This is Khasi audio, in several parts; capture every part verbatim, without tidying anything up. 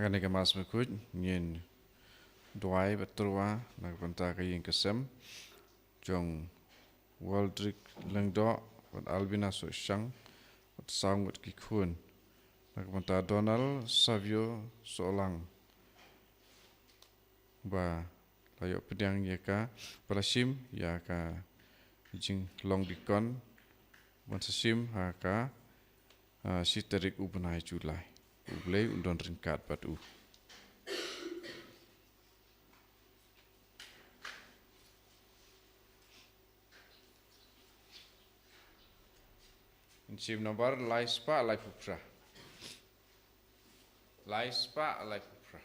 Kane ka Mass Bakhuid ngin duwai bad tyrwa na ka bynta ka ïing ka sem jong Waldrick Lyngdoh bad Albina Sohshang bad saw ngut ki khun, na ka bynta Donald Savio Sohlang ba la ïoh pdiang ïa ka, ba la shim ïa ka jinglong dikon ban sa shim ha ka, ah, shi tarik u bnai July. U Blei un don ryngkat bad u. Ngin shim nambar lai spah laiphew phra. Lai spah laiphew phra.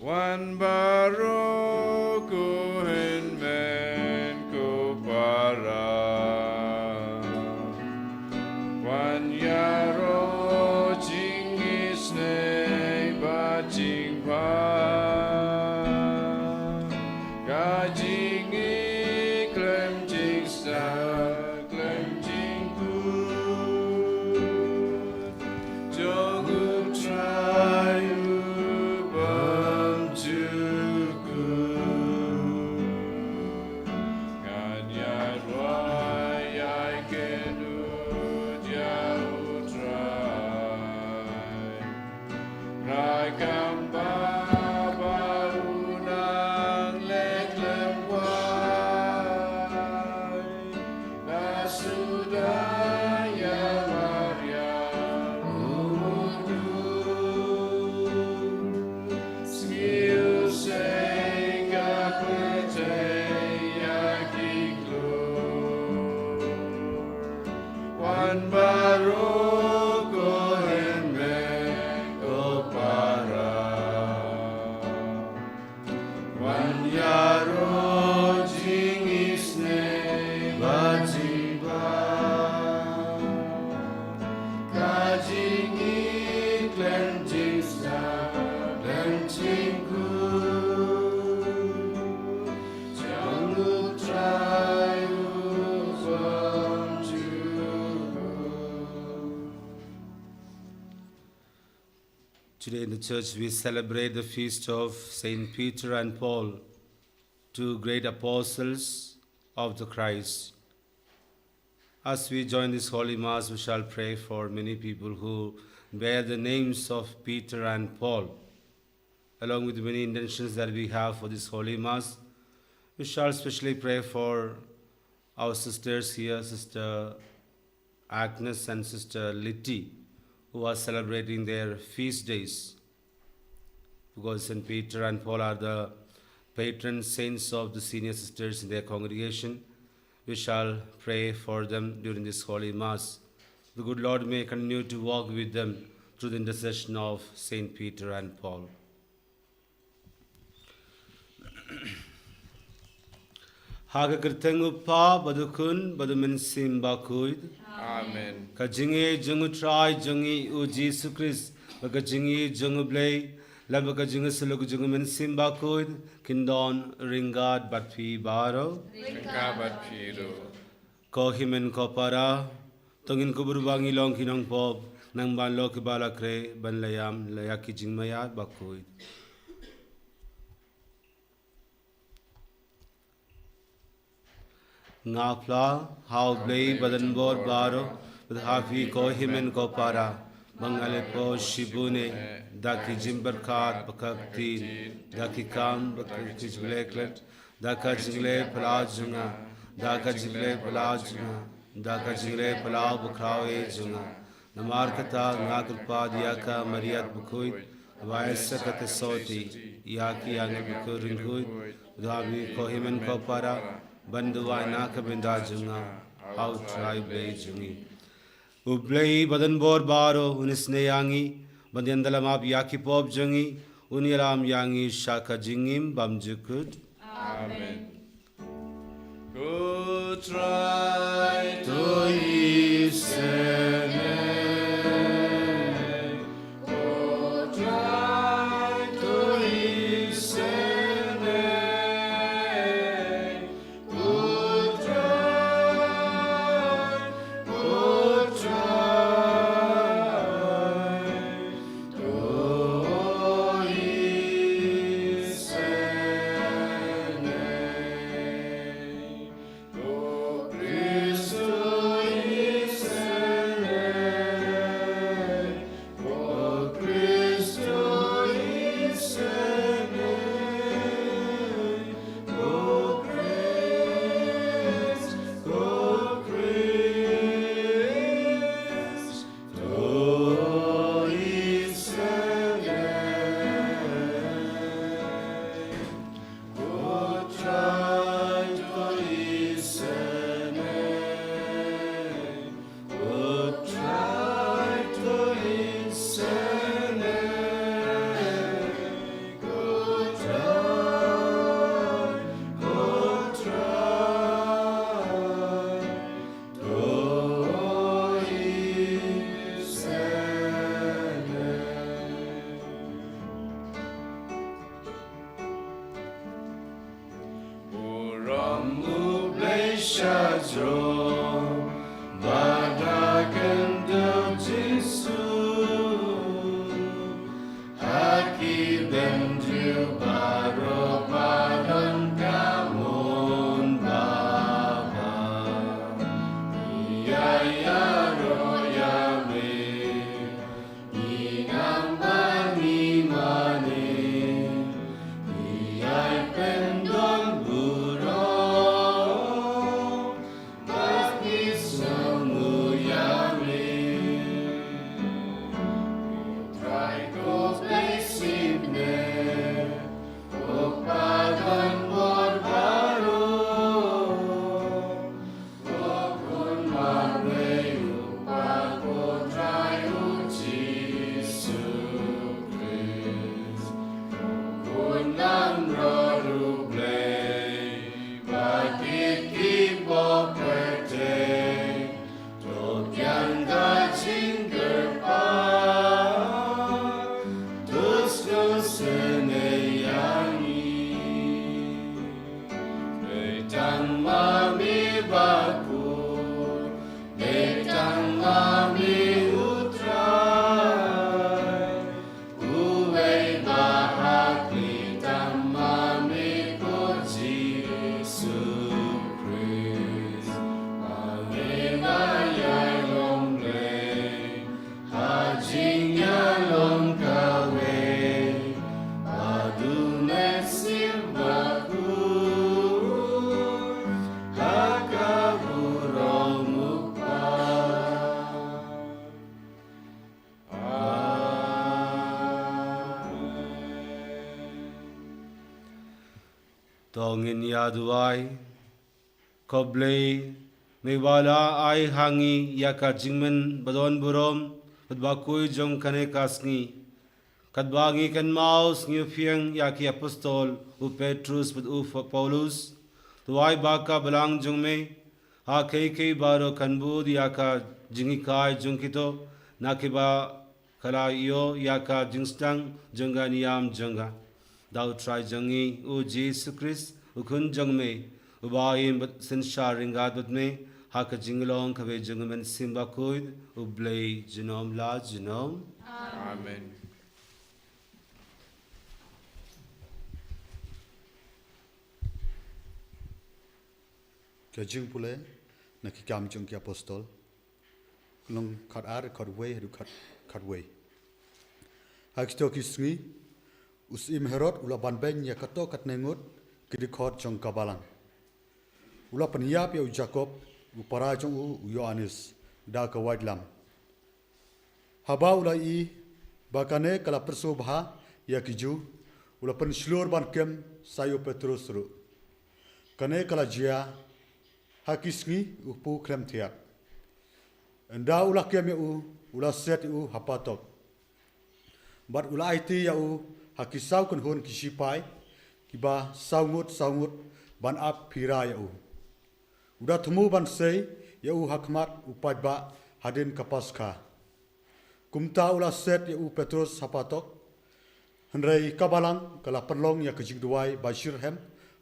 Wan baroh ko hynmen ko para. Wan ïaroh jingisynei bad jingpang. Ka jingïeit khlem jingstad khlem jingkut jong U Trai u bymjukut. Ngan ïaroh ïa kynduh ïa U Trai. Rakam ba ba u nang leh khlem wai. Na suda ïa Maria u mudui. Sngewsih ka pyrthei ïa ki klur. Wan baroh ko hynmen ko para. Wan ïaroh jingisynei bad jingpang. Ka jingïeit khlem jingstad khlem jingkut jong U Trai u bymjukut. Today in the church we celebrate the feast of Saint Peter and Paul, two great apostles of the Christ. As we join this Holy Mass, we shall pray for many people who bear the names of Peter and Paul. Along with many intentions that we have for this Holy Mass, we shall specially pray for our sisters here, Sister Agnes and Sister Litty, who are celebrating their feast days. Because Saint Peter and Paul are the patron saints of the senior sisters in their congregation, we shall pray for them during this Holy Mass. The good Lord may continue to walk with them through the intercession of Saint Peter and Paul. Ha ka kyrteng U Kpa bad U Khun bad U Mynsiem Bakhuid. Amen. Ka jingïeit jong U Trai jong ngi U Jisu Khrist bad ka jingïeit jong U Blei lem bad ka jingïasyllok jong U Mynsiem Bakhuid kin don ryngkat bad phi baroh. Ryngkat bad phi ruh. Ko hynmen ko para, to ngin kubur ba ngi long ki nongpop, nang ban long kiba la khreh ban la ïam ïa ki jingmyntoi bakhuid. Nga phla ha U Blei Badonbor baroh, bad ha phi ko hynmen ko para, ba nga la pop shibun eh, da ki jingpyrkhat bad ka ktien, da ki kam bad ka jingklet, da ka jingleh phyllaw jong nga, da ka jingleh phyllaw jong nga, da ka jingleh phyllaw bakhraw eh jong nga. Namar kata nga kyrpad ïa ka Maria bakhuid, ba ai sa ka thylliej ïa ki angel bakhuid ryngkhuid, bad ha phi ko hynmen ko para, ban duwai na ka bynta jong nga ha U Trai Blei jong ngi. U Blei Badonbor baroh un isynei ïa ngi, ban ïa da la map ïa ki pop jong ngi, un ïalam ïa ngi sha ka jingim bymjukut. Amen. Ko Trai to isynei, ko Trai to isynei. To ngin ïa duwai. Ko Blei, me ba la ai ha ngi ïa ka jingmut ba don burom bad bakhuid jong kane ka sngi. Katba ngi kynmaw sngewbha ïa ki apostol, u Petrus bad u Fa-, Paulus. Duwai ba ka balang jong me ha kiei kiei baroh kan bud ïa ka jinghikai jong kito, na kiba ka la ïoh ïa ka jingsdang jong ka niam jong ka. Da U Trai jong ngi U Jisu Khrist, U Khun jong me, uba im bad synshar ryngkat bad me ha ka jinglong kaba jong U Mynsiem Bakhuid, U Blei junom la junom. Amen. Ka jingpule na ki Kam jong ki Apostol. Lynnong khatar, khatwei haduh khat, khatwei. Ha kito ki sngi, u Syiem Herod u la ban beiñ ïa kato katne ngut ki dkhot jong ka balang. U la pynïap ïa u Jakob, u para jong u, u Ïoannis, da ka waitlam. Haba u la ïohi ba kane ka la pyrshah bha ïa ki Jiw, u la pynshlur ban kem sa ïa u Petrus ruh. Kane ka la jia ha ki sngi u kpu khlem thiah. Ynda u la kem ïa u, u la set ïa u ha phatok. Bad u la aiti ïa u ha ki saw kynhun ki shipai, kiba saw ngut saw ngut ban ap phira ïa u. U da thmu ban sei ïa u ha khmat u paidbah hadien ka Paskha. Kumta u la set ïa u Petrus ha phatok. Hynrei ka balang ka la pynlong ïa ka jingduwai ba shitrhem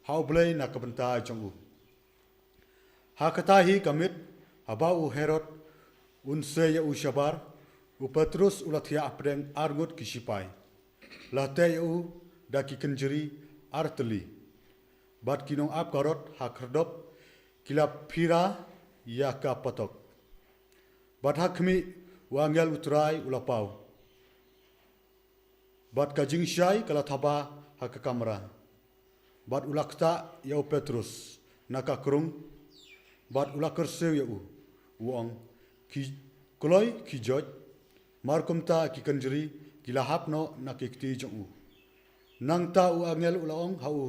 ha U Blei na ka bynta jong u. Ha kata hi ka miet, haba u Herod un sei ïa u shabar, u Petrus u la thiah hapdeng ar ngut ki shipai. La teh ïa u da ki kynjri ar tylli. Bad ki nongap ka rot ha khyrdop ki la phira ïa ka phatok. Bad ha khmih, u angel U Trai u la paw. Bad ka jingshai ka la thaba ha ka kamra. Bad u la ktah ïa u Petrus na ka krung. Bad u la kyrsiew ïa u, u ong, ki kloi ki joit. Mar kumta ki kynjri ki la hap noh na ki kti jong u. Nangta u angel u la ong ha u,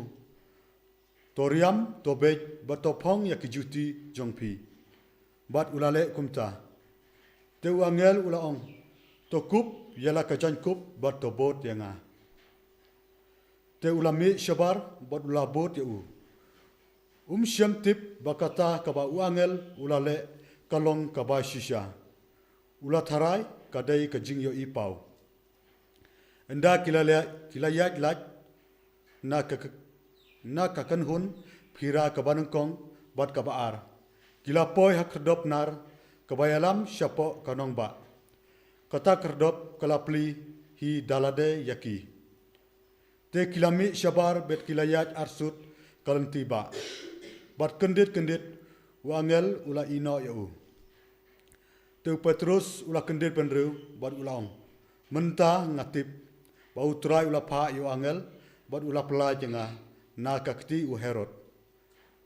to riam, to beit, bad to phong ïa ki juti jong phi. Bad u la leh kumta. Te u angel u la ong, to kup ïa la ka jaiñkup bad to bud ïa nga. Te u la mih shabar bad u la bud ïa u. Um shym tip ba kata kaba u angel u la leh ka long kaba shisha. U la tharai ka dei ka jingïohi paw. Ynda ki la leh, ki la ïaid lait na ka, na ka kynhun phira kaba nyngkong bad kaba ar. Ki la poi ha khyrdop nar kaba ïalam shapoh ka nongbah. Kata khyrdop ka la plie hi da lade ïa ki. Te ki la mih shabar bad ki la ïaid arsut ka lynti bah. Bad kyndit kyndit u angel u la ïehnoh ïa u. Te u Petrus u la kyndit bynriew bad u la ong, mynta nga tip ba U Trai u la phah ïa u angel bad u la pyllait ïa nga na ka kti u Herod.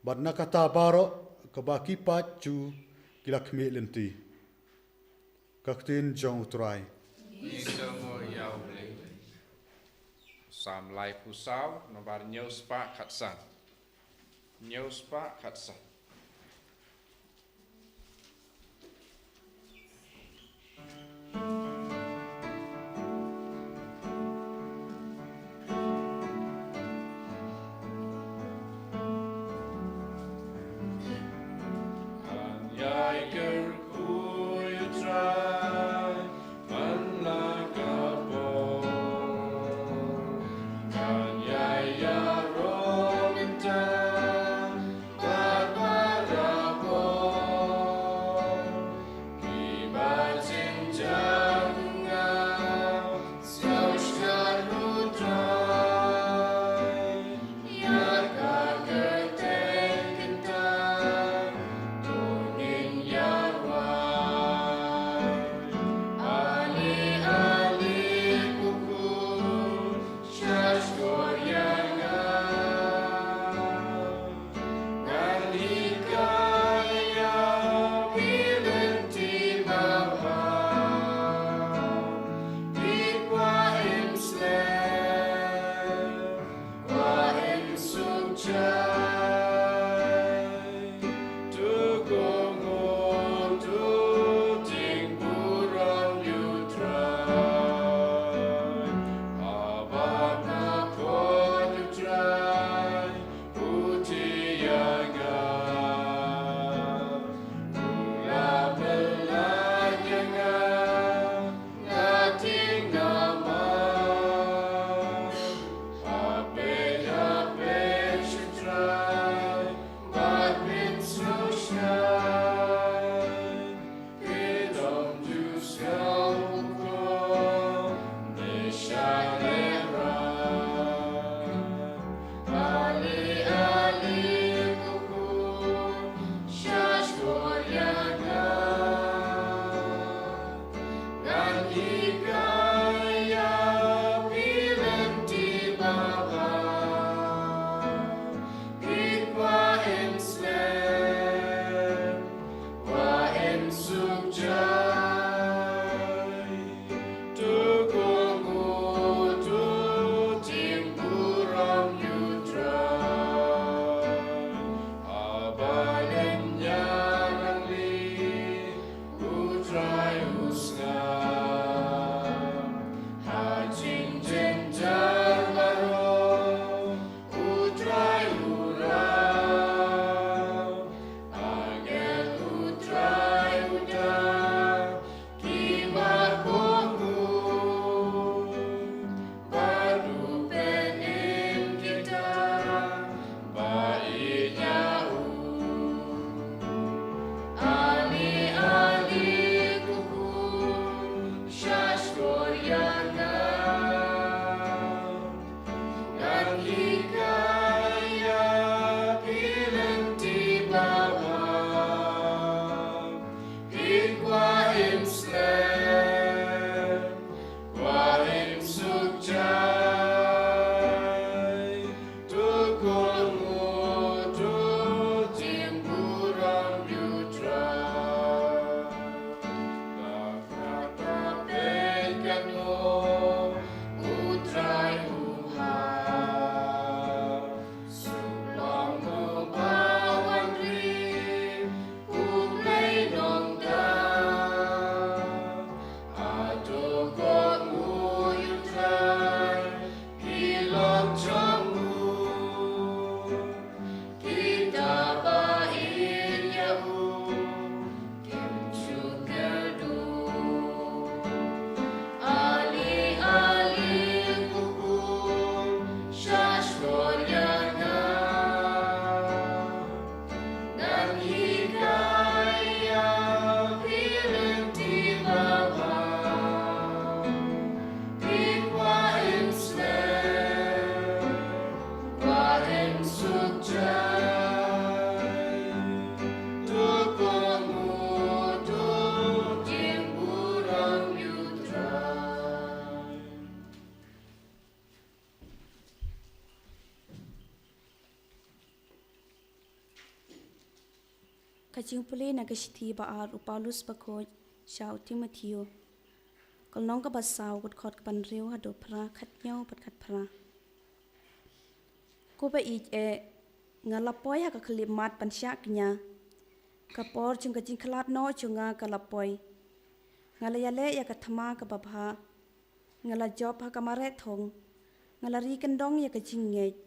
Bad na kata baroh kaba ki paid Jiw ki la khmih lynti. Ka ktien jong U Trai. Ngi sngew ïa U Blei. Salm laiphew saw, nombar hynñiew spah khatsan. Hynñiew spah khatsan. Ka jingpule na ka shithi ba ar u Paulus bakhuid sha u Timotheo. Ka lynnong kaba saw, ka dkhot kaba hynriew haduh phra, khathynñiew bad khatphra. Ko ba ïeit eh, nga la poi ha ka khyllipmat ban shah kñia. Ka por jong ka jingkhlad noh jong nga ka la poi. Nga la ïaleh ïa ka thma kaba bha. Nga la jop ha ka mareh thong. Nga la ri kyndong ïa ka jingngeit.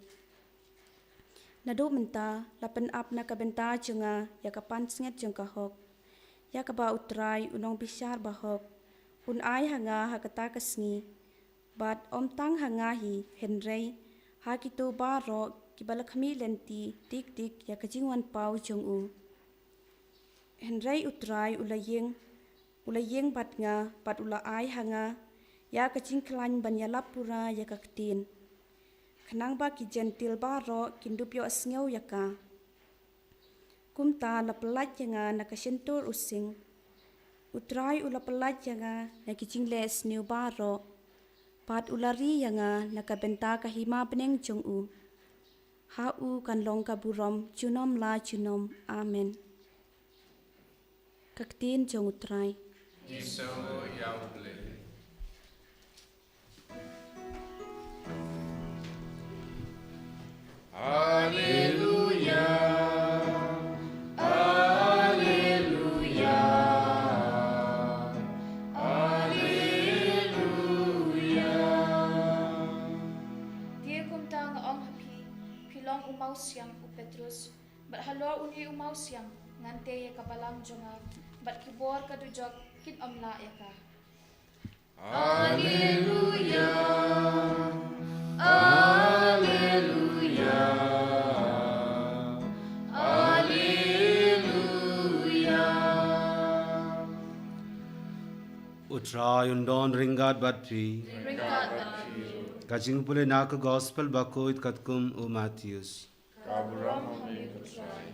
Naduh mynta, la pynap na ka bynta jong nga ïa ka pansngiat jong ka hok, ïa kaba U Trai, u nongbishar bahok, un ai ha nga ha kata ka sngi. Bad ym tang ha nga hi, hynrei ha kito baroh kiba la khmih lynti tik tik ïa ka jingwan paw jong u. Hynrei U Trai u la ïeng, u la ïeng bad nga, bad u la ai ha nga ïa ka jingkhlaiñ ban ïalap pura ïa ka ktien, khnang ba ki Jentil baroh kin dup ïohsngew ïa ka. Kumta la pyllait ïa nga na ka shyntur u sing. U Trai u la pyllait ïa nga na ki jingleh sniew baroh, bad u la ri ïa nga na ka bynta ka hima bneng jong u. Ha u kan long ka burom junom la junom. Amen. Ka ktien jong U Trai. Ngi sngew ïa U Blei. Haleluya, haleluya, haleluya. Te kumta nga ong ha phi, phi long u mawsiang u Petrus, bad halor une u mawsiang ngan tei ïa ka balang jong nga, bad ki bor ka dujok kin ym lah ïa ka. Alleluia, alleluia, alleluia. U Trai un don ryngkat bad phi. Ryngkat bad phi. Ka jingpule na ka Gospel bakhuid katkum u Mathaios. Ka burom ha me ko Trai.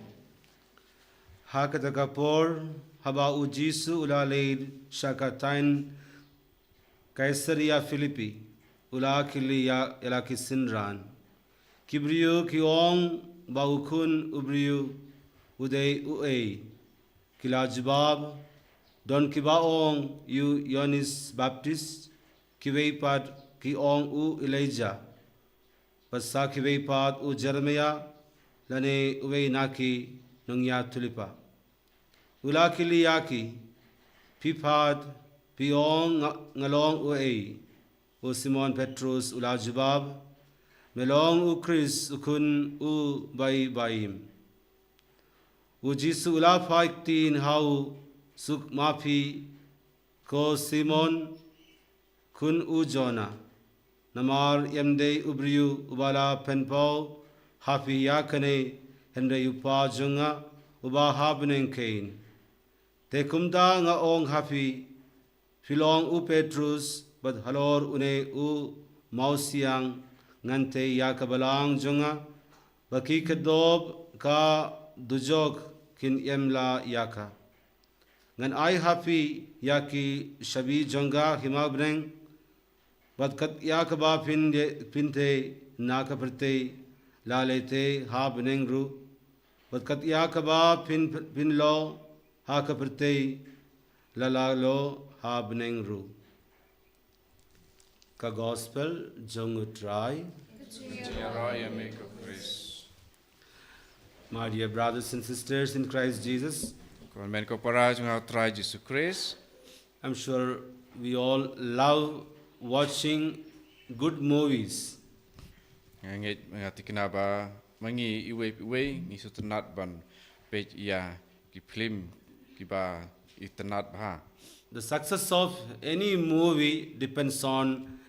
Ha kata ka por, haba u Jisu u la leit sha ka thaiñ Kaisaria Philippi, u la kylli ïa, ïa la ki synran, ki briew ki ong ba u Khun u briew u dei uei? Ki la jubab, don kiba ong u Ïoannis Baptist, kiwei pat ki ong u Elijah, bad sa kiwei pat u Jeremiah, lane uwei na ki nongïathuhlypa. U la kylli ïa ki, phi pat phi ong nga, nga long uei? U Simon Petrus u la jubab, me long u Khrist, u Khun u Baï Baïm. U Jisu u la phai ktien ha u, suk ma phi, ko Simon, khun u Jonah, namar ym dei u briew uba la pynpaw ha phi ïa kane, hynrei u Kpa jong nga uba ha bneng kein. Te kumta nga ong ha phi, phi long u Petrus, bad halor une u mawsiang ngan tei ïa ka balang jong nga, ba ki khyrdop ka dujok kin ym lah ïa ka. Ngan ai ha phi ïa ki shabi jong ka hima bneng, bad kat ïa kaba phin ïe-, phin tei na ka pyrthei, la leh tei ha bneng ruh, bad kat ïa kaba phin, phin loh ha ka pyrthei, la, la loh ha bneng ruh. Ka Gospel jong u Trai. Ka jingrwai ïa me ko Khrist. My dear brothers and sisters in Christ Jesus, ko hynmen ko para jong u Trai Jisu Khrist. I'm sure we all love watching good movies. Nga ngeit, nga thikna ba ma ngi iwei iwei ngi sngewtynnat ban peit ïa ki phlim kiba itynnat bha. The success of any movie depends on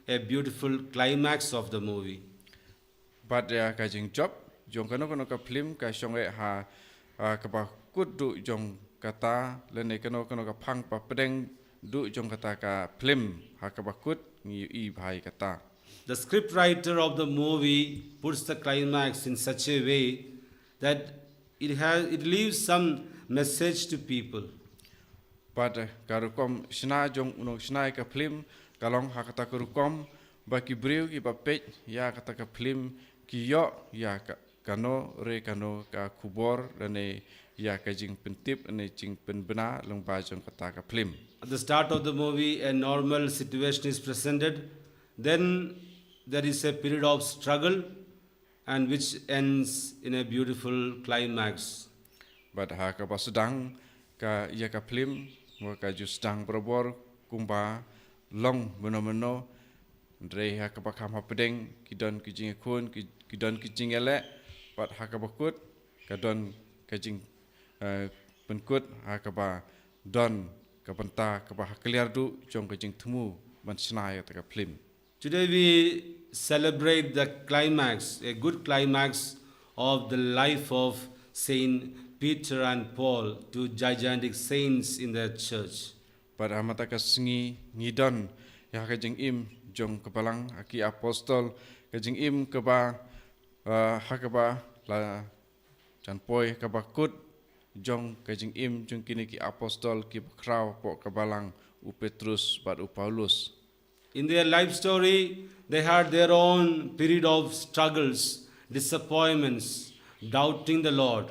a beautiful climax of the movie. Bad ïa ka jingjop jong kano kano ka phlim ka shong eh ha, ah, kaba kut duh jong kata, lane kano kano ka phang papdeng duh jong kata ka phlim, ha kaba kut ngi ïohi bha ïa kata. The script writer of the movie puts the climax in such a way that it has, it leaves some message to people. Bad ka rukom shna jong u nongshna ïa ka phlim ka long ha kata ka rukom ba ki briew kiba peit ïa kata ka phlim ki ïoh ïa ka, kano re kano ka khubor lane ïa ka jingpyntip ne jingpynbna lyngba jong kata ka phlim. At the start of the movie, a normal situation is presented. Then there is a period of struggle and which ends in a beautiful climax. Bad ha kaba sdang ka ïa ka phlim, mo ka ju sdang barabor kumba long mynno mynno, hynrei ha kaba kham hapdeng ki don ki jingïakhun, ki, ki don ki jingïaleh, bad ha kaba kut ka don ka jing, eh, pynkut ha kaba don ka bynta kaba ha kliar duh jong ka jingthmu ban shna ïa kata ka phlim. Today we celebrate the climax, a good climax of the life of Saint Peter and Paul, two gigantic saints in the church. Bad ha mynta ka sngi ngi don ïa ka jingim jong ka balang ha ki apostol, ka jingim kaba, eh, ha kaba la jan poi kaba kut jong ka jingim jong kine ki apostol kiba khraw hapoh ka balang, u Petrus bad u Paulus. In their life story, they had their own period of struggles, disappointments, doubting the Lord,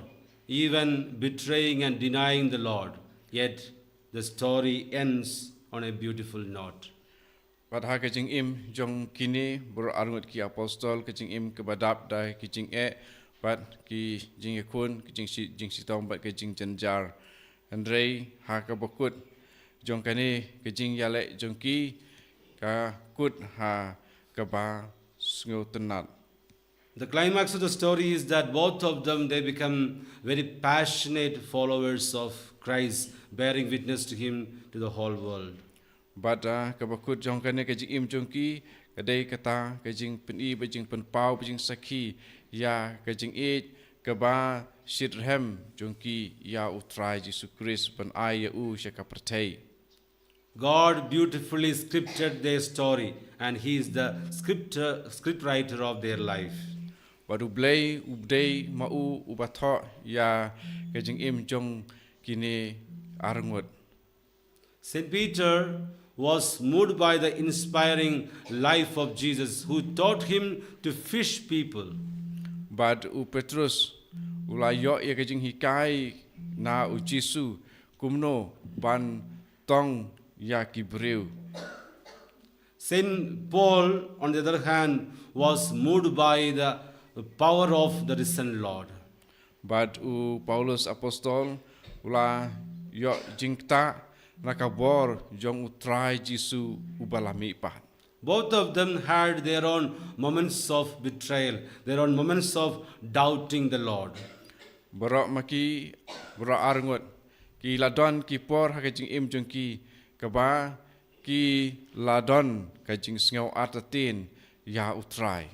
even betraying and denying the Lord. Yet, the story ends on a beautiful note. Bad ha ka jingim jong kine baroh arngut ki apostol, ka jingim kaba dap da ki jingeh bad ki jingïakhun, ki jingshi-, jingshitom bad ka jingjynjar. Hynrei ha kaba kut jong kane ka jingïaleh jong ki, ka kut ha kaba sngewtynnat. The climax of the story is that both of them, they become very passionate followers of Christ, bearing witness to him to the whole world. Bad, ah, kaba kut jong kane ka jingim jong ki ka dei kata ka jingpyni bad jingpynpaw bad jingsakhi ïa ka jingïeit kaba shitrhem jong ki ïa u Trai Jisu Khrist ban ai ïa u sha ka pyrthei. God beautifully scripted their story, and He is the scripter, script writer of their life. Bad u Blei u dei ma u uba thoh ïa ka jingim jong kine arngut. Saint Peter was moved by the inspiring life of Jesus, who taught him to fish people. Bad u Petrus u la ïoh ïa ka jinghikai na u Jisu kumno ban tong ïa ki briew. Saint Paul, on the other hand, was moved by the power of the risen Lord. Bad u Paulus apostol u la ïoh jingktah na ka bor jong u Trai Jisu uba la mihpat. Both of them had their own moments of betrayal, their own moments of doubting the Lord. Baroh ma ki, baroh arngut ki la don ki por ha ka jingim jong ki kaba ki la don ka jingsngew artatien ïa u Trai.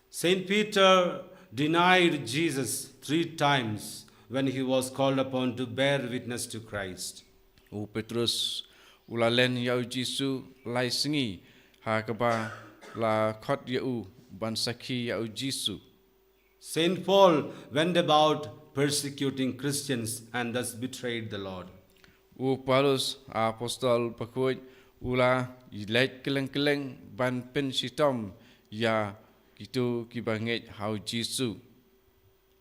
Saint Peter denied Jesus three times when he was called upon to bear witness to Christ. U Petrus u la len ïa u Jisu lai sngi ha kaba la khot ïa u ban sakhi ïa u Jisu. Saint Paul went about persecuting Christians and thus betrayed the Lord. U Paulus apostol bakhuid u la leit kylleng kylleng ban pynshitom ïa kito kiba ngeit ha u Jisu.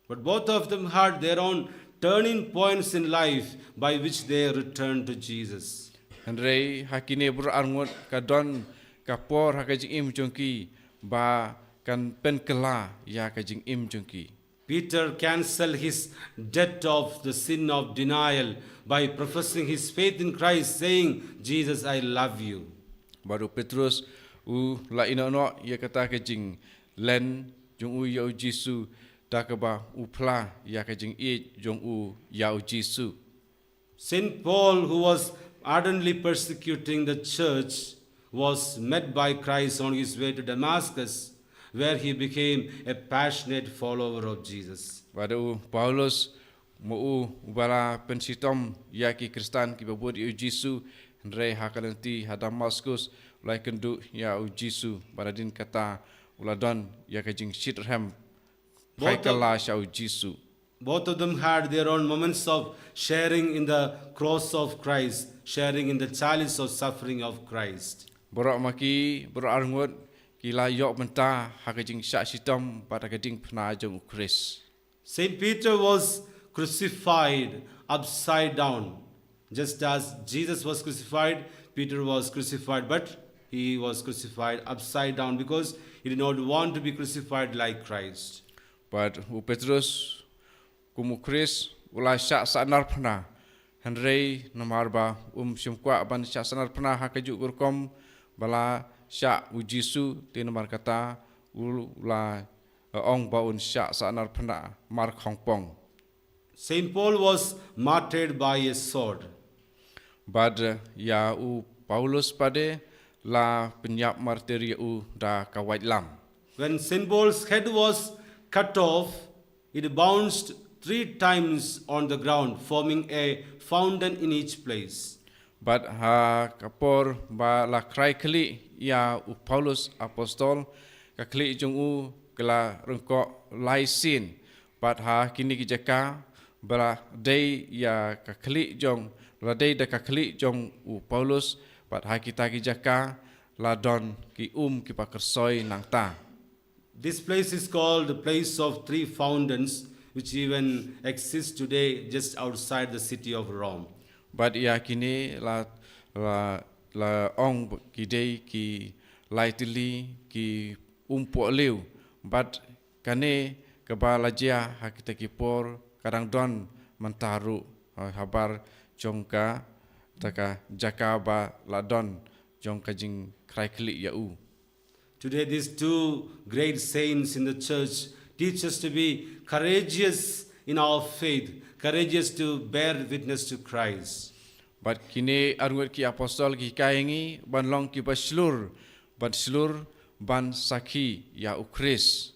But both of them had their own turning points in life by which they returned to Jesus. Hynrei ha kine baroh arngut ka don ka por ha ka jingim jong ki ba kan pynkylla ïa ka jingim jong ki. Peter cancelled his debt of the sin of denial by professing his faith in Christ, saying, Jesus, I love you. Bad u Petrus u la ïehnoh noh ïa kata ka jinglen jong u ïa u Jisu da kaba u phla ïa ka jingïeit jong u ïa u Jisu. Saint Paul, who was ardently persecuting the church, was met by Christ on his way to Damascus, where he became a passionate follower of Jesus. Bad u Paulus, ma u uba la pynshitom ïa ki Khristan kiba bud ïa u Jisu, hynrei ha ka lynti ha Damaskus u la ïakynduh ïa u Jisu, bad hadien kata u la don ïa ka jingshitrhem. Both of, sha u Jisu. Both of them had their own moments of sharing in the cross of Christ, sharing in the chalice of suffering of Christ. Baroh ma ki, baroh arngut ki la ïoh bynta ha ka jingshah shitom bad ha ka diengphna jong u Khrist. Saint Peter was crucified upside down. Just as Jesus was crucified, Peter was crucified, but he was crucified upside down because he did not want to be crucified like Christ. But u Petrus, kum u Khrist, u la shah sahnarphna. Hynrei namar ba um shym kwah ban shah sahnarphna ha kajuh ka rukom ba la shah u Jisu, te namar kata u la ong ba un shah sahnarphna markhongpong. Saint Paul was martyred by a sword. Bad ïa u Paulus pat de la pynïap martir ïa u da ka waitlam. When Saint Paul's head was cut off, it bounced three times on the ground, forming a fountain in each place. Bad ha ka por ba la krai khlieh ïa u Paulus apostol, ka khlieh jong u ka la ryngkoh lai sien. Bad ha kine ki jaka ba la dei ïa ka khlieh jong, la dei da ka khlieh jong u Paulus, bad ha kita ki jaka la don ki um kiba kyrsoi nangta. This place is called the place of three fountains, which even exists today just outside the city of Rome. Bad ïa kine la, la, la ong ki dei ki lai tylli ki um pohliew. Bad kane kaba la jia ha kita ki por ka dang don mynta ruh, ha, habar jong kata ka jaka ba la don jong ka jingkrai khlieh ïa u. Today, these two great saints in the church teach us to be courageous in our faith, courageous to bear witness to Christ. Bad kine arngut ki apostol ki hikai ïa ngi ban long kiba shlur, ban shlur ban sakhi ïa u Khrist.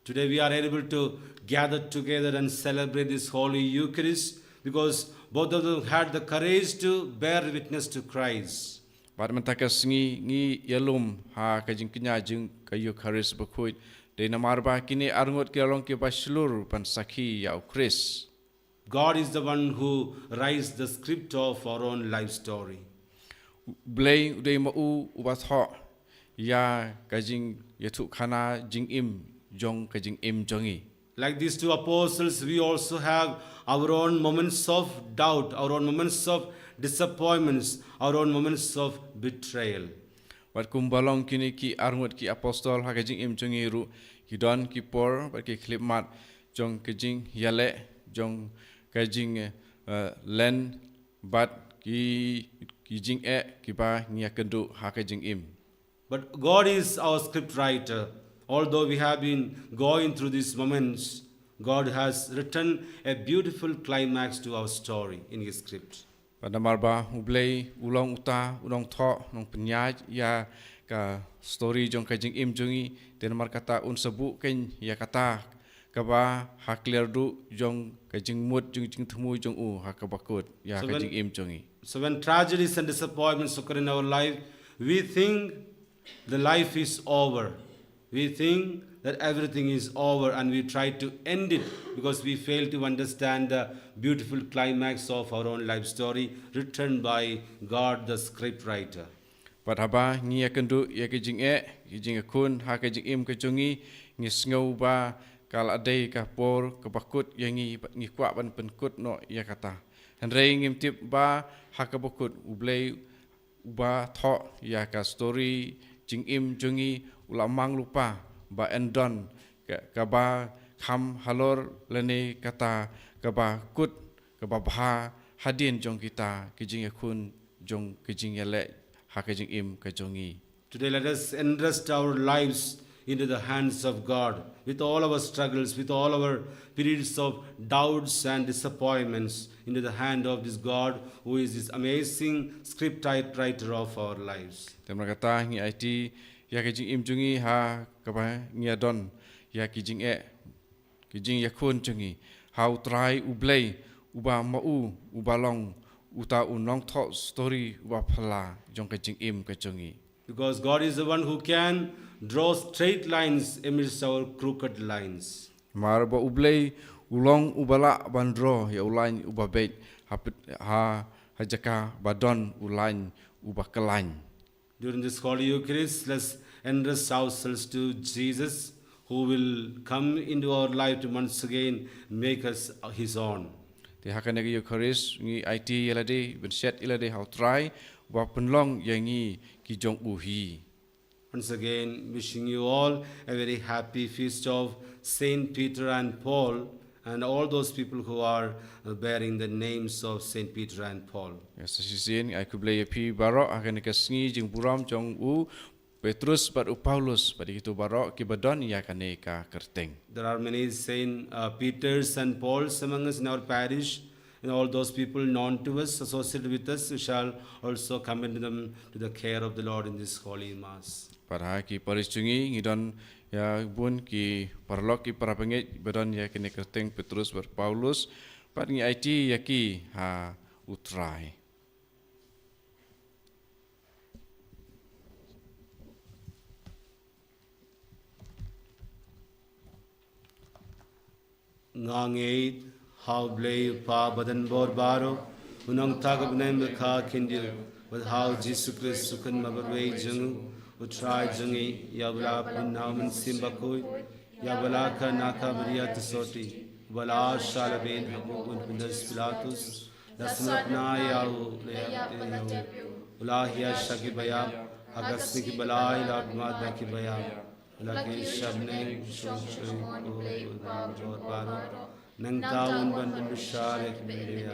Today we are able to gather together and celebrate this holy Eucharist because both of them had the courage to bear witness to Christ. Bad mynta ka sngi ngi ïalum ha ka jingkñia jong ka Eucharist bakhuid. Dei namar ba kine arngut ki la long kiba shlur ban sakhi ïa u Khrist. God is the one who writes the script of our own life story. U Blei u dei ma u uba thoh ïa ka jingïathuhkhana jingim jong ka jingim jong ngi. Like these two apostles, we also have our own moments of doubt, our own moments of disappointments, our own moments of betrayal. Bad kumba long kine ki arngut ki apostol ha ka jingim jong ngi ruh, ki don ki por bad ki khyllipmat jong ka jingïaleh, jong ka jing, eh, len, bad ki, ki jingeh kiba ngi ïakynduh ha ka jingim. But God is our script writer. Although we have been going through these moments, God has written a beautiful climax to our story in His script. Bad namar ba U Blei u long uta u nongthoh, nongpynïaid ïa ka story jong ka jingim jong ngi, te namar kata un sa buh keiñ ïa kata kaba ha khlieh duh jong ka jingmut jong jingthmu jong u ha kaba kut ïa ka jingim jong ngi. So when tragedies and disappointments occur in our life, we think the life is over. We think that everything is over and we try to end it because we fail to understand the beautiful climax of our own life story written by God, the script writer. Bad haba ngi ïakynduh ïa ki jingeh, ki jingïakhun ha ka jingim ka jong ngi, ngi sngew ba ka la dei ka por kaba kut ïa ngi, bad ngi kwah ban pynkut noh ïa kata. Hynrei ngim tip ba ha kaba kut U Blei uba thoh ïa ka story jingim jong ngi u la mang lypa ba yn don ka, kaba kham halor lane kata kaba kut kaba bha hadien jong kita ki jingïakhun jong ki jingïaleh ha ka jingim ka jong ngi. Today, let us entrust our lives into the hands of God with all our struggles, with all our periods of doubts and disappointments, into the hand of this God who is this amazing script writer of our lives. Te namar kata ngi aiti ïa ka jingim jong ngi ha kaba ngi ïadon ïa ki jingeh, ki jingïakhun jong ngi ha U Trai U Blei uba ma u uba long uta u nongthoh story uba phylla jong ka jingim ka jong ngi. Because God is the one who can draw straight lines amidst our crooked lines. Namar ba U Blei u long uba lah ban draw ïa u lain uba beit ha, ha, ha jaka ba don u lain uba kyllain. During this Holy Eucharist, let's entrust ourselves to Jesus, who will come into our life to once again make us his own. Te ha kane ka Eucharist ngi aiti ïa lade, ban shet ïa lade ha u Trai, ba pynlong ïa ngi ki jong u hi. Once again, wishing you all a very happy feast of Saint Peter and Paul and all those people who are uh, bearing the names of Saint Peter and Paul. Ïa sa shisien, ai khublei ïa phi baroh, ha kane ka sngi jingburom jong u Petrus bad u Paulus, bad ïa kito baroh kiba don ïa kane ka kyrteng. There are many Saint uh, Peters and Pauls among us in our parish, and all those people known to us, associated with us, we shall also commend them to the care of the Lord in this holy Mass. Bad ha ki parish jong ngi, ngi don ïa bun ki paralok ki parabangeit ba don ïa kine kyrteng Petrus bad Paulus, bad ngi aiti ïa ki ha u Trai. Nga ngeit ha u Blei u Kpa badonbor baroh, u nongtaka bneng bakha khyndiat, bad ha u Jisu Khrist u khynnah marwei jong u, u Trai jong ngi, ïa uba la pun na u Mynsiem Bakhuid, ïa uba la kha na ka Maria Theisotti, uba la shah labieit ha u Pontius Pilatus, la sngap na ïa u, la ïap ïa u, u la hiar sha ki baïap, ha ka sngi kaba lai la mad na ki baïap, u la kyrshan bneng, u shong sha u Blei u Kpa badonbor baroh. Nangta un wan ban bishar ïa ki briew.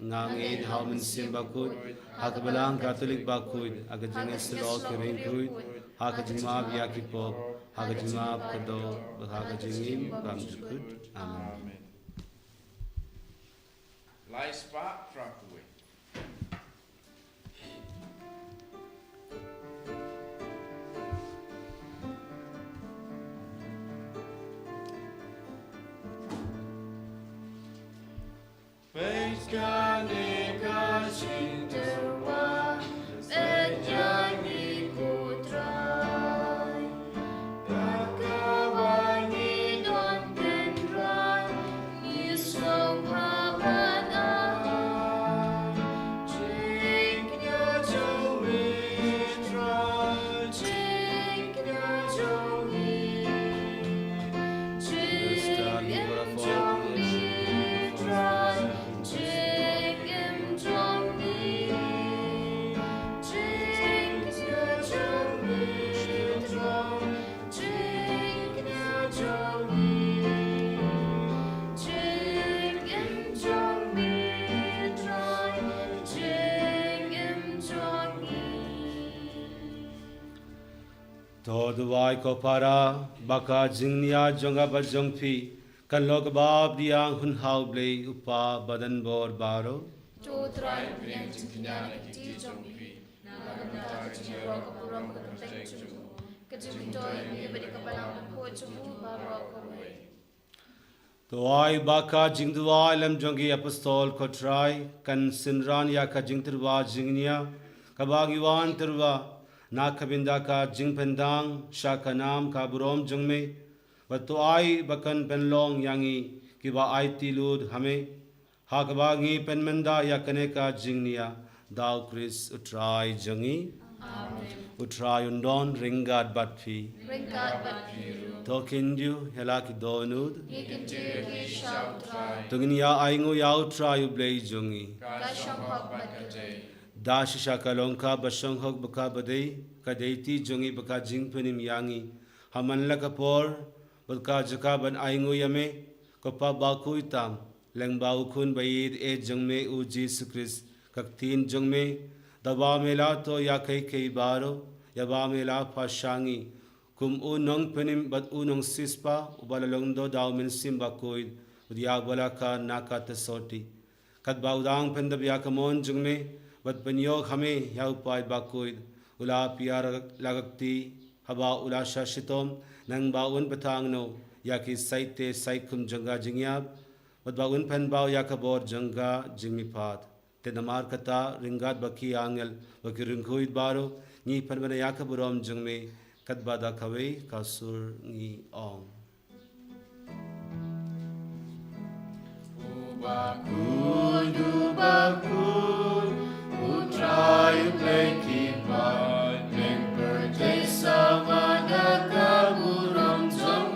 Nga ngeit ha u Mynsiem Bakhuid, ha ka Balang Katholik bakhuid, ha ka jingïasyllok ki riewkhuid, ha ka jingmap ïa ki pop, ha ka jingmap kyrdoh, bad ha ka jingim bymjukut. Amen. Lai spah phra phew wei. Peit kane ka jingtyrwa, peit ïa ngi ko Trai. Ïa kaba ngi don kynrad, ngi sngew ha ban ai. Jingkñia jong ngi Trai, jingkñia jong ngi. Jingim jong ngi Trai, jingim jong ngi. Jingkñia jong ngi Trai, jingkñia jong ngi. Jingim jong ngi Trai, jingim jong ngi. To duwai ko para, ba ka jingkñia jong nga bad jong phi kan long kaba bniah hun ha u Blei u Kpa badonbor baroh. To Trai, pynïaid jingkñia na ki kti jong phi, na ka bynta ka jingïaroh ka burom ka kyrteng jong u, ka jingmyntoi ïa ngi bad ïa ka Balang Bakhuid jong u baroh kawei. To ai ba ka jingduwai lem jong ki apostol ko Trai kan synran ïa ka jingtyrwa jingkñia kaba ngi wan tyrwa na ka bynta ka jingpyndang sha ka nam ka burom jong me. Bad to ai ba kan pynlong ïa ngi kiba aiti lut ha me, ha kaba ngi pynmynda ïa kane ka jingkñia da u Khrist u Trai jong ngi. Amen. U Trai un don ryngkat bad phi. Ryngkat bad phi ruh. To khyndiat ïa la ki dohnud. Ngi khyndiat ïa ki sha u Trai. To ngin ïa ainguh ïa u Trai u Blei jong ngi. Ka shong hok bad ka dei. Da shisha ka long ka ba shong hok bad ka ba dei, ka dei ti jong ngi bad ka jingpynim ïa ngi ha man la ka por bad ka jaka ban ainguh ïa me, ko Pa bakhuid tam, lyngba u Khun ba ïeit jong me u Jisu Khrist, ka ktien jong me. Da ba me la thoh ïa kiei kiei baroh, ïa ba me la phah sha ngi kum u nongpynim bad u nongsiewspah uba la lyngdoh da u Mynsiem Bakhuid, bad ïa uba la kha na ka Theisotti. Katba u dang pyndep ïa ka mon jong me bad pynïoh ha me ïa u Kpa bakhuid, u la pynïar la ka kti, haba u la shah shitom, nangba un pynthangno ïa ki saite saikum jong ka jingïap, bad ba un pynpaw ïa ka bor jong ka jingmihpat. Te namar kata, ryngkat bad ki angel bad ki riewkhuid baroh, ngi pynbna ïa ka burom jong me, katba da kawei ka sur ngi ong. U bakhuid, u bakhuid, u Trai u Blei ki paidbah, ïing pyrthei samar da ka burom jong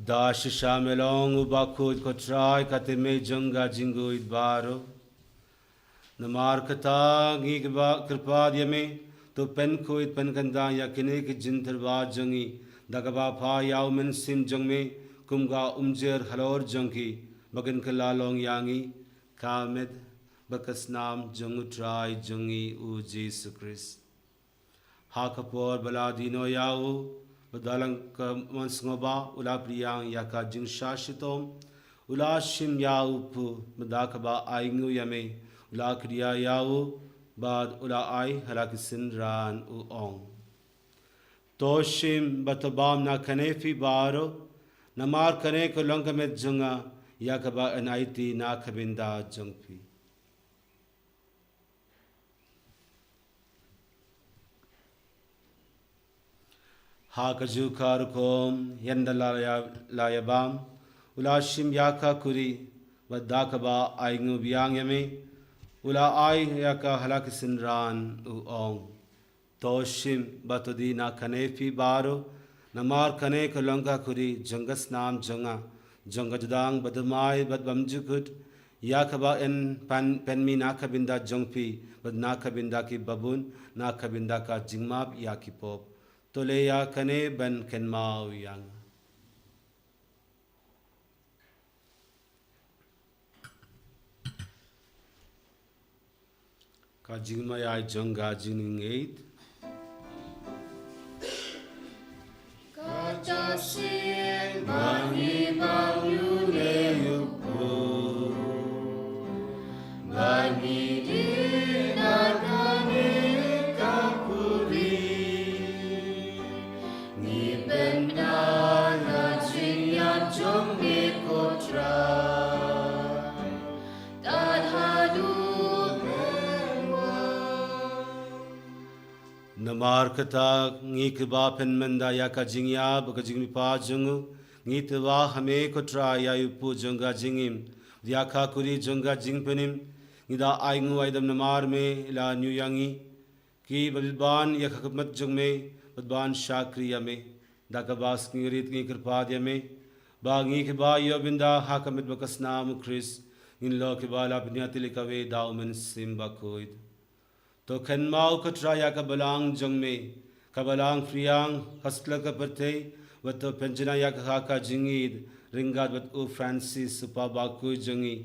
Da shisha me long u bakhuid ko Trai, ka tymmen jong ka jingkhuid baroh. Namar kata ngi kyrpad ïa me, to pynkhuid pynkyndang ïa kine ki jingtyrwa jong ngi, da kaba pha ïa u Mynsiem jong me kum ka umjer halor jong ki, ba kin kylla long ïa ngi ka met bad ka snam jong u Trai jong ngi u Jisu Khrist. Ha ka por ba la die noh ïa u, bad da la ka mon sngewbha, u la pdiang ïa ka jingshah shitom, u la shim ïa u pud, bad da kaba ainguh ïa me, u la kdiah ïa u, bad u la ai ha la ki synran u ong: To shim bad to bam na kane phi baroh, namar kane ka long ka met jong nga, ïa kaba yn aiti na ka bynta jong phi. Ha kajuh ka rukom, ynda la ïa, la ïa bam, u la shim ïa ka kuri, bad da kaba ainguh biang ïa me, u la ai ïa ka ha la ki synran u ong: To shim bad to die na kane phi baroh, namar kane ka long ka kuri jong ka snam jong nga, jong ka jingdang bathymmai bad bymjukut, ïa kaba yn pyn, pynmih na ka bynta jong phi, bad na ka bynta ki babun, na ka bynta ka jingmap ïa ki pop. To leh ïa kane ban kynmaw ïa nga. Ka jingmaïai jong ka jingngeit. Kata sien ba ngi bam ïa une u pud, ba ngi die na kane ka kuri. Ngi pynbna ïa ka jingïap jong me ko Trai, tad haduh phin wan. Namar kata ngi kiba pynmynta ïa ka jingïap bad ka jingmihpat jong u, ngi tyrwa ha me ko Trai ïa u pud jong ka jingim, ïa ka kuri jong ka jingpynim. Ngi da ainguh aidam namar me la ñiew ïa ngi, kiba bit ban ïa ka khidmat jong me, bad ban shakri ïa me. Da kaba sngewrit ngi kyrpad ïa me, ba ngi kiba ïoh bynta ha ka met bad ka snam u Khrist, ngin long kiba la pynïatylli kawei da u Mynsiem Bakhuid. To kynmaw ko Trai ïa ka balang jong me, ka balang Phriang, ka sla ka pyrthei, bad to pynjanai ïa ka ha ka jingïeid ryngkat bad u Francis u Pop bakhuid jong ngi,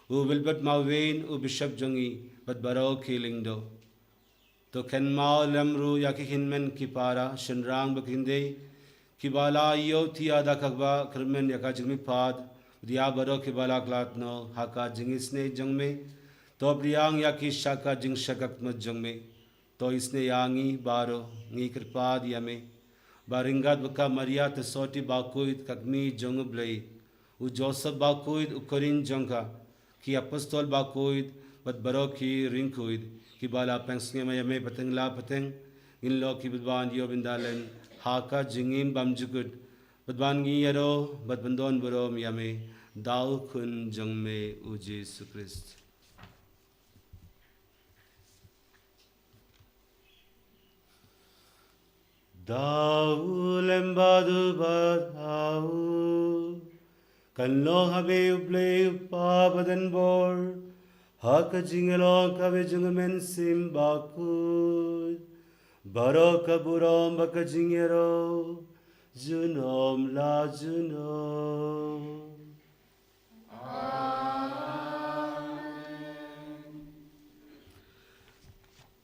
u Wilbert Mawwein u Bishop jong ngi, bad baroh ki lyngdoh. To kynmaw lem ruh ïa ki hynmen ki para, shynrang bad ki khyndai, kiba la ïohthiah da kaba kyrmen ïa ka jingmihpat, bad ïa baroh kiba la khlad noh ha ka jingisynei jong me. To pdiang ïa ki sha ka jingshakri khidmat jong me. To isynei ïa ngi baroh, ngi kyrpad ïa me, ba ryngkat bad ka Maria Theisotti bakhuid ka kmie jong u Blei, u Joseph bakhuid u kyrïeng jong ka, ki apostol bakhuid, bad baroh ki riewkhuid, kiba la pynsngew ïa me pateng la pateng, ngin long kiba bit ban ïoh bynta lem ha ka jingim bymjukut, bad ban ngi ïaroh bad ban don burom ïa me, da u Khun jong me u Jisu Khrist. Da u lem bad u bad ha u, kan long ha me u Blei u Kpa badonbor, ha ka jingïalong kaba jong u Mynsiem Bakhuid, baroh ka burom bad ka jingïaroh, junom la junom.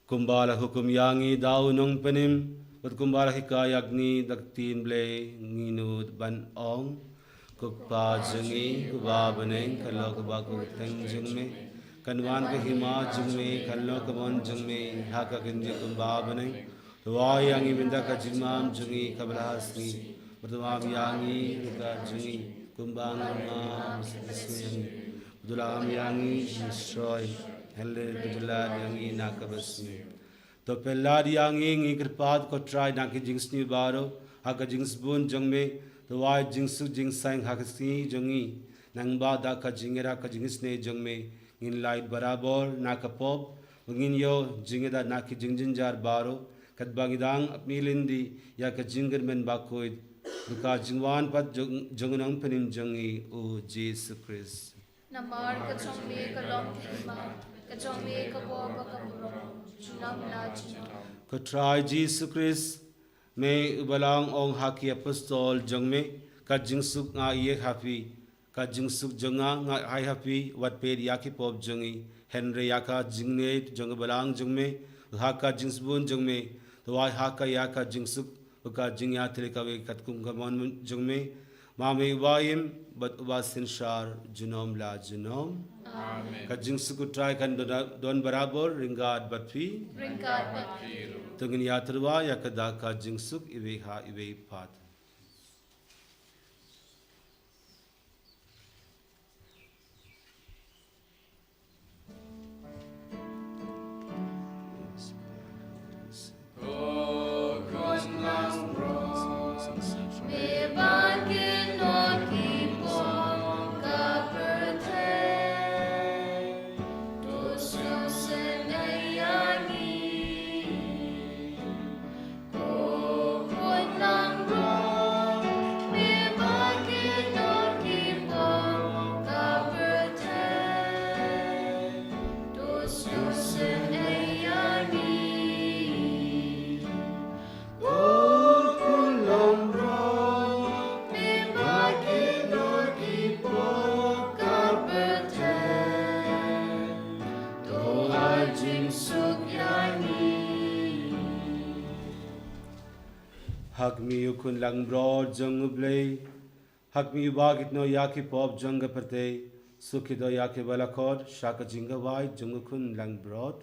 Kumba la hukum ïa ngi da u Nongpynim, bad kumba la hikai ïa ngi da ka ktien Blei, ngin nud ban ong: Ko Kpa jong ngi, uba ha bneng, kan long kaba kyrteng jong me, kan wan ka hima jong me, kan long ka mon jong me, ha ka kynja kumba ha bneng. To ai ïa ngi mynta ka jingbam jong ngi kaba la ha sngi, bad to bam ïa ngi ryngkat jong ngi, kumba ngi bam ïa ki ïa ngi, bad to lam ïa ngi sha ka jingroi, hynrei to pyllait ïa ngi na ka basniew. To pyllait ïa ngi, ngi kyrpad ko Trai, na ki jingsniew baroh, ha ka jingsbun jong me, to ai jingsuk jingsaiñ ha ka sngi jong ngi, nangba da ka jingïarap ka jingisynei jong me, ngin lait barabor na ka pop, bad ngin ïoh jingïada na ki jingjynjar baroh, katba ngi dang ap mihlynti ïa ka jingkyrmen bakhuid, Bad ka jingwan pat jong, jong u Nongpynim jong ngi u Jisu Khrist. Namar ka jong me ka long ka hima, ka jong me ka bor bad ka burom, junom la junom. Ko Trai Jisu Khrist, me u ba la ong ha ki apostol jong me, ka jingsuk nga ïeh ha phi, ka jingsuk jong nga nga ai ha phi, wat peit ïa ki pop jong ngi, hynrei ïa ka jingneh jong u Balang jong me, ha ka jingsbun jong me, to ai ha ka ïa ka jingsuk, u ka jingïatylli kawei katkum ka mon jong me, ma me u ba im bad u ba synshar junom la junom. Amen. Ka jingsuk u Trai kan don, don barabor ryngkat bad phi. Ryngkat bad phi ruh. To ngin ïatyrwa ïa ka dak ka jingsuk iwei ha iwei pat. Ha khmih u khun langbrot jong u Blei, ha khmih u ba kit noh ïa ki pop jong ka pyrthei, suk kito ïa ki ba la khot sha ka jingkhawai jong u khun langbrot.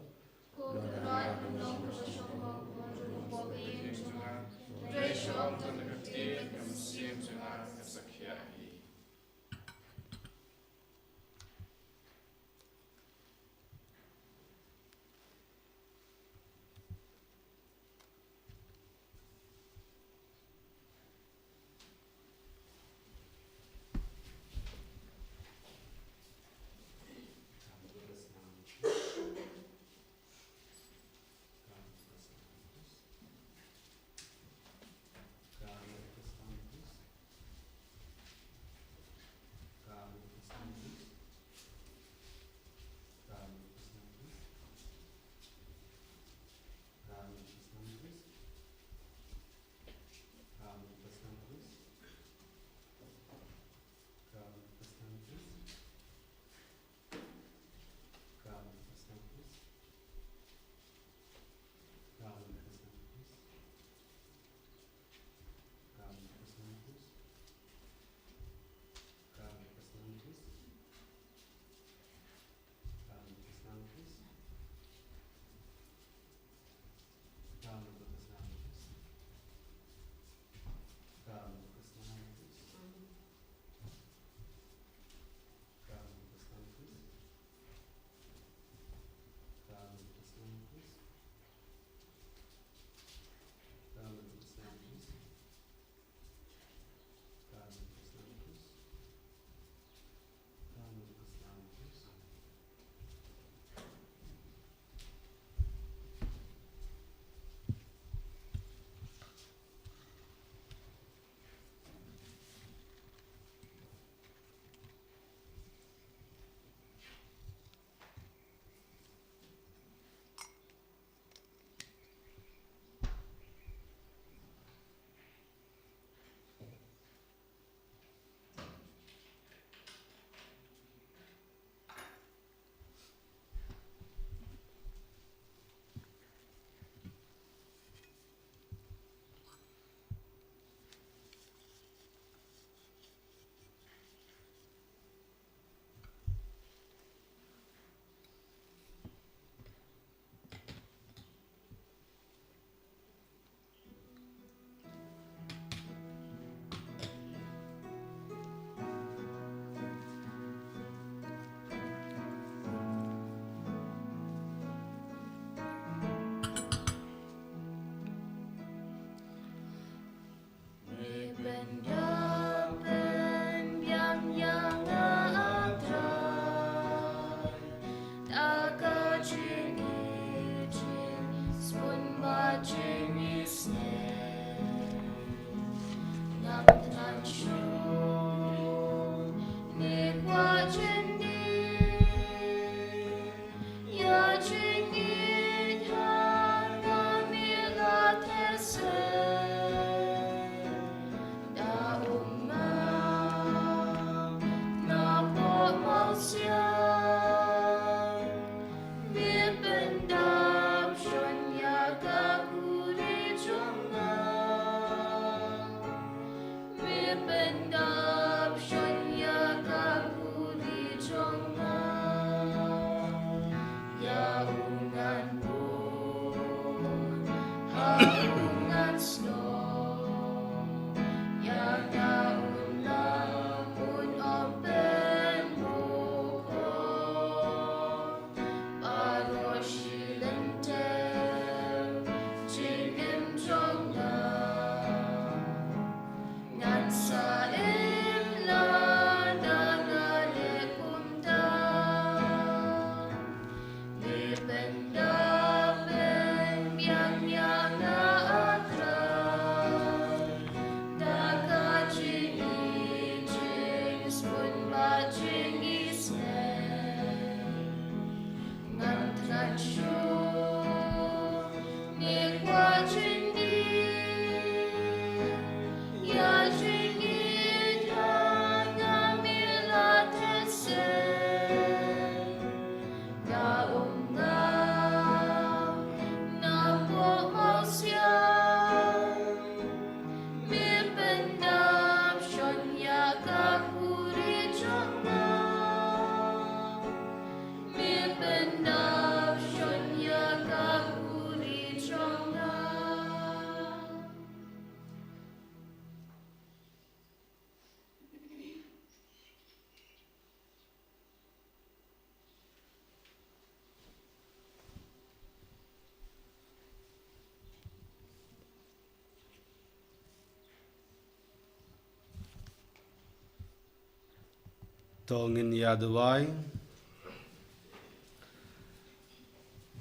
To ngin ïa duwai.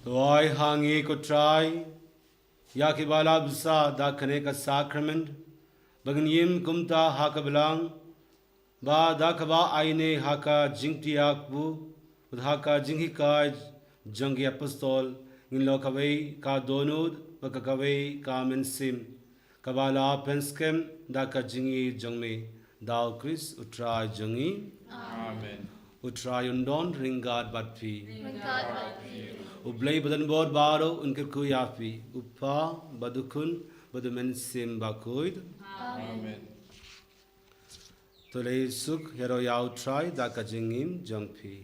Duwai ha ngi ko Trai ïa ki ba la bsa da kane ka sakrament, ba ngin ïam kumta ha ka Balang, ba da kaba aine ha ka jingtiakbu, ha ka jinghikai jong ki apostol, ngin long kawei ka dohnud bad kawei ka mynsiem, kaba la pynskhem da ka jingïeit jong me, da u Khrist u Trai jong ngi. Amen. U Trai un don ryngkat bad phi. Ryngkat bad phi. U Blei badonbor baroh un kyrkhu ïa phi, u Kpa bad u Khun bad u Mynsiem Bakhuid. Amen. To leit suk, ïaroh ïa u Trai da ka jingim jong phi.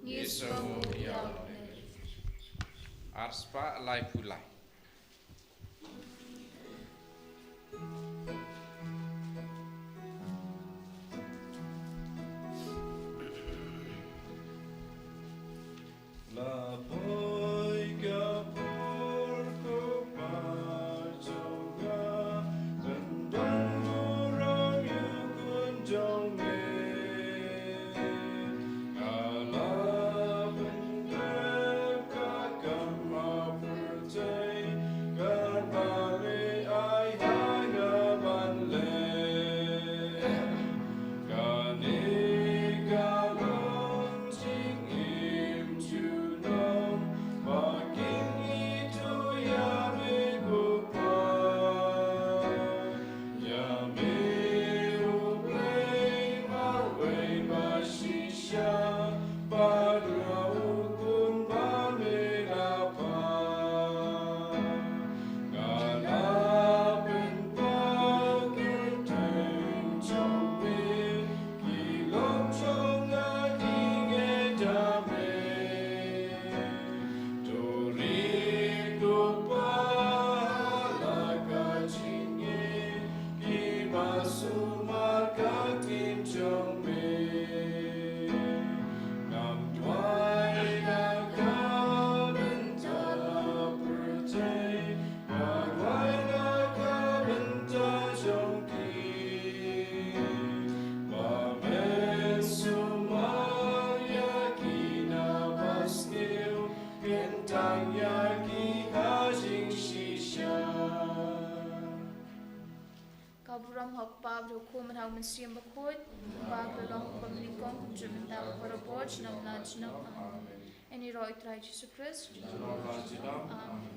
Ngi sngewbha ïa u. Arspah laiphew lai. La poi ka por ko Pa jong nga, pynban u rong ïa u Khun jong me. Nga la pyntrep ka kam ha pyrthei, kaba me ai ha nga ban leh. Kane ka long jingim junom, ba kin ïathuh ïa me ko Pa. Ïa me u Blei marwei ba shisha, bad ïa u Khun ba me la pah. Nga la pynpaw kyrteng jong me, ki lok jong nga ki ngeit ha me. To rit ko Pa ha la ka jingim, kiba sumar ka ktien jong me. Ngam duwai na ka bynta la pyrthei, nga duwai na ka bynta jong ki. Ba men sumar ïa ki na ba sniew, kyntang ïa ki ha jingshisha. Ka burom ha u Kpa bad u Khun bad ha u Mynsiem Bakhuid, ba ka la long kumba nyngkong, kumjuh mynta, barabor, junom la junom. Amen. Ïaroh ïa u Trai Jisu Khrist. Amen.